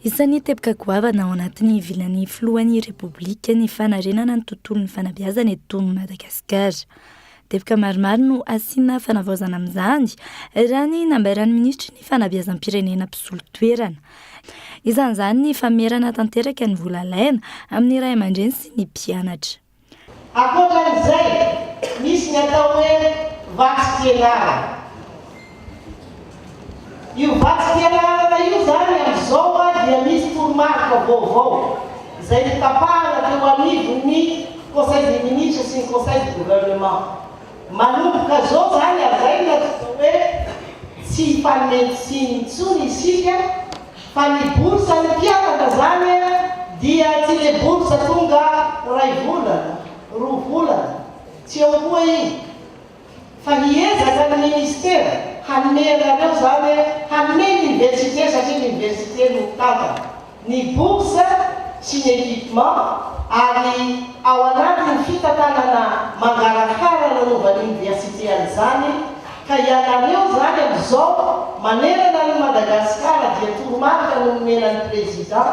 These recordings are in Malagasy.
Isan'ny teboka goavana ao anatin'ny vilan'ny filohan'ny Repoblika ny fanarenana ny tontolon'ny fanabeazana eto Madagasikara. Teboka maromaro no asiana fanavaozana amin'izany, raha ny nambaran'ny minisitry ny fanabeazam-pirenena mpisolo toerana. Isan'izany ny famerana tanteraka ny vola alaina amin'ny ray aman-dreny sy ny mpianatra. Ankoatra an'izay, misy ny atao hoe vatsim-pianarana. Io vatsim-pianarana io izany amin'izao dia misy toromarika vaovao izay notapahana teo anivon'ny Conseil des ministres sy ny Conseil du gouvernement. Manomboka izao izany lazaina hoe tsy hifanome tsiny intsony isika fa ny bourse ny mpianatra izany dia tsy le bourse tonga iray volana, roa volana, tsy eo koa iny. Fa hiezaka ny ministera hanome anareo izany hanome ny université satria ny université no mitantana ny bourse sy ny équipement ary ao anatin'ny fitantanana mangarahara nanaovan'ny université an'izany ka ianareo izany amin'izao manerana an'i Madagasikara dia toromarika no nomena ny président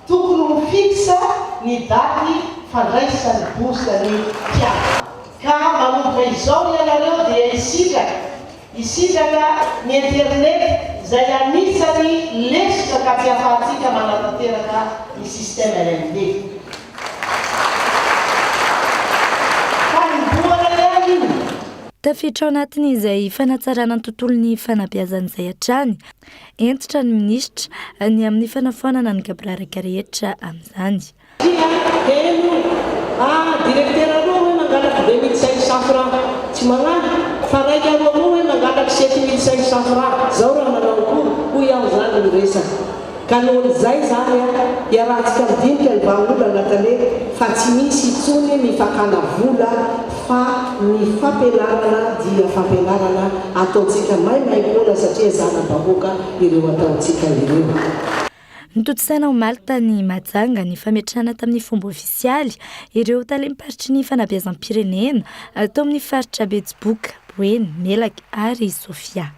tokony ho fixe ny daty fandraisan'ny bourse ny mpianatra. Ka manomboka izao ianareo dia hisitraka, hisitraka ny internet izay anisany lesoka ka tsy afahantsika manatanteraka ny système LMD. Fanombohana ihany io. Tafiditra ao anatin'izay fanatsarana ny tontolon'ny fanabeazana izay hatrany. Hentitra ny minisitra ny amin'ny fanafoanana ny gaboraraka rehetra amin'izany. Tsia, heno ah, directeur roa hoe mangalaky 2500 francs, tsy magnano, fa raika roa koa hoe mangalaky 7500 francs, zao raha manao koa, hoy aho zany ny resaka. Ka nohon'izay zany ah, iarahantsika midinika ny vahaolana tale fa tsy misy intsony ny fakana vola fa ny fampianarana dia fampianarana ataontsika maimaimpoana satria zana-bahoaka ireo ataontsika ireo. Notontosaina omaly tany Mahajanga ny fametrahana tamin'ny fomba ofisialy ireo talem-paritry ny fanabeazam-pirenena tao amin'ny faritra Betsiboka, Boeny, Melaky ary Sofia.